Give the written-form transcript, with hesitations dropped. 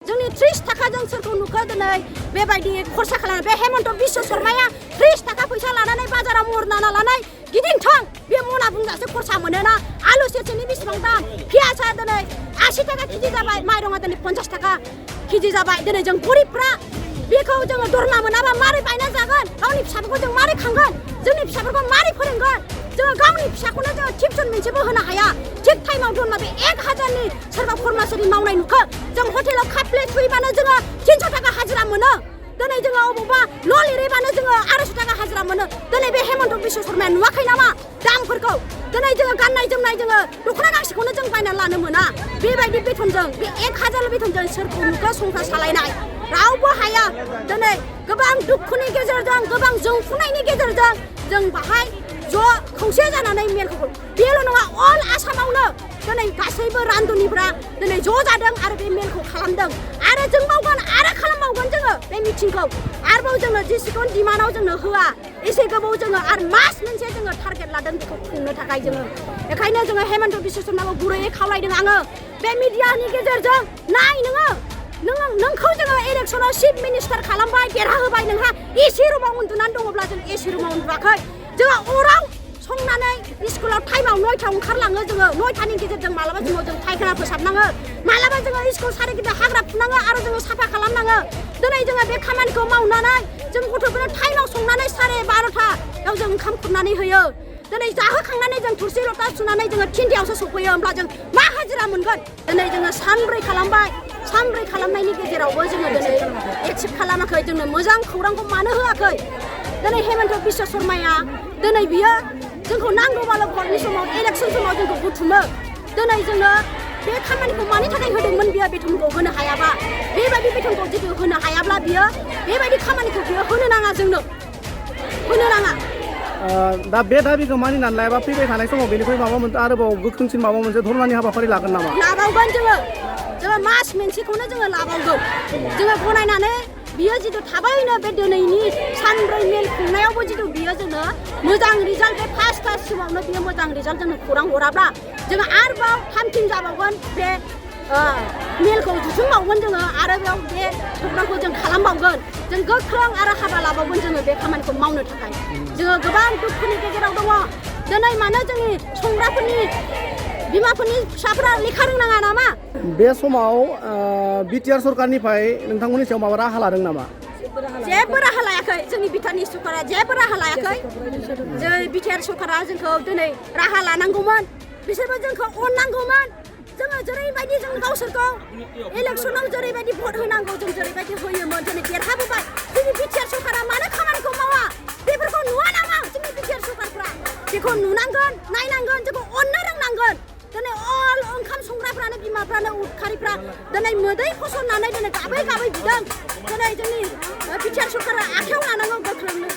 जोंनि 30 थाखाजों सोरखौ नुखो दिनै बेबायदि खरसा खालामनाय बे हेमन्त बिश्व शर्माया 30 थाखा फैसा लानानै बाजाराव महरना लानानै गिदिंथों बे मना बुंजासे खरसा मोनोना आलु सेरसेनि बेसेबां दाम पियासा दिनै 80 थाखा केजि जाबाय माइरङा दिनै 50 थाखा केजि जाबाय दिनै जों गरिबफ्रा बेखौ जोङो दरमा मोनाबा मारै बायना जागोन गावनि फिसाफोरखौ जों मारै खांगोन जोंनि फिसाफोरखौ मारै फोरोंगोन जोङो गावनि फिसाखौनो जोङो टिउसन मोनसेबो होनो हाया थिग टाइमाव दरमा बे 1000नि सोरबा फर्मासारि मावनाय नुखो जों हटेलाव काप प्लेट सुयोबानो जोङो 300 थाखा हाजिरा मोनो दिनै जोङो अबावबा न' लिरैबानो जोङो 250 थाखा हाजिरा मोनो दिनै बे हेमन्त बिश्व शर्माया नुवाखै नामा दामफोरखौ दिनै जोङो गाननाय जोमनाय जोङो दख'ना गांसेखौनो जों बायनानै लानो मोना बेबायदि बेथनजों बे 1000 बेथनजों सोरखौ नुखो संसार सालायनाय रावबो हाया दिनै गोबां दुखुनि गेजेरजों गोबां जोंफुनायनि गेजेरजों जों बाहाय ज' खौसे जानानै मेलखौ बेल' नङा अल आसामावनो दिनै गासैबो रान्दुनिफ्रा दिनै ज' जादों आरो बे मेलखौ खालामदों आरो जों मावगोन आरो खालामबावगोन जोङो बे मिटिंखौ आरोबाव जोङो जेसेबां डिमान्डआव जोंनो होआ एसे गोबाव जोङो आरो मास मोनसे जोङो टारगेट लादों बेखौ खुंनो थाखाय जोङो बेखायनो जोङो हेमन्त बिश्व शर्माखौ गुरैयै खावलायदों आङो बे मिडियानि गेजेरजों नाय नोंखौ जोङो इलेक्सनाव चिफ मिनिस्टार खालामबाय देरहाहोबाय नोंहा एसि रुमाव उन्दुनानै दङब्ला जों एसि रुमाव उन्दुवाखै जोङो अराव संनानै स्कुलाव टाइमाव 9टायाव ओंखारलाङो जोङो 9टानि गेजेरजों मालाबा समाव जों फायखाना फोसाबनाङो मालाबा जोङो स्कुल सारिगिदा हाग्रा फुनाङो आरो जोङो साफा खालामनाङो दिनै जोङो बे खामानिखौ मावनानै जों गथ'फोरनो टाइमाव संनानै 12:30याव जों ओंखाम खुरनानै होयो दिनै जाहोखांनानै जों थुरसि लथा सुनानै जोङो 3टायावसो सफैयो होमब्ला जों मा हाजिरा मोनगोन दिनै जोङो सानब्रै खालामबाय सानब्रै खालामनायनि गेजेरावबो जोङो दिनै एक्सेप्ट खालामाखै जोंनो मोजां खौरांखौ मानो होआखै दिनै हेमन्त बिश्व शर्माया दिनै बियो जोंखौ नांगौबाल' भटनि समाव इलेक्सन समाव जोंखौ बुथुमो दिनै जोंनो बे खामानिखौ मानि थाखाय होदोंमोन बियो बेथनखौ होनो हायाबा बेबायदि बेथनखौ जुदि होनो हायाब्ला बियो बेबायदि खामानिखौ बियो होनो नाङा जोंनो होनो नाङा दा बे दाबिखौ मानिनानै लायाबा फैबाय थानाय समाव बेनिफ्राय माबा मोनसे आरोबाव गोख्रोंसिन माबा मोनसे धरनानि हाबाफारि लागोन नामा लाबावगोन जोङो मास मोनसेखौनो जोङो लाबावगोन जोङो गनायनानै बियो जितु थाबैनो बे दिनैनि सानब्रै मेल खुंनायावबो जितु बियो जोंनो मोजां रिजाल्ट बे फार्स्ट क्लाससिमावनो बियो मोजां रिजाल्ट जोंनो खौरां हराब्ला जोङो आरोबाव 3 टिम जाबावगोन बे मेलखौ जुथुमबावगोन जोङो आरो बेयाव बे प्रग्रामखौ जों खालामबावगोन जों गोख्रों आरो हाबा लाबावगोन जोङो बे खामानिखौ मावनो थाखाय जोङो गोबां दुखुनि गेजेराव दङ दिनै मानो जोंनि संग्राफोरनि बिमाफोरनि फिसाफोरा लेखा रोंनाङा नामा बे समाव बिटिआर सरकारनिफ्राय नोंथांमोननि सायाव माबा राहा लादों नामा जेबो राहा लायाखै जोंनि बिटिआरनि सरकारा जेबो राहा लायाखै जों बिटिआर सरकारा जोंखौ दिनै राहा लानांगौमोन बिसोरबो जोंखौ अननांगौमोन जोङो जेरैबायदि जों गावसोरखौ इलेक्सनाव जेरैबायदि भट होनांगौ जों जेरैबायदि होयोमोन दिनै देरहाबोबाय जोंनि बिटिआर सरकारा मानो खामानिखौ मावा बेफोरखौ नुवा नामा जोंनि बिटिआर सरकारफ्रा बेखौ नुनांगोन नायनांगोन जोंखौ अननो रोंनांगोन दिनै अल ओंखाम संग्राफ्रानो बिमाफ्रानो उदखारिफ्रा दिनै मोदै फसरनानै दिनै गाबै गाबै बिदों दिनै जोंनि बिटिआर सरकारा आखायाव लानांगौ गोख्रोंनो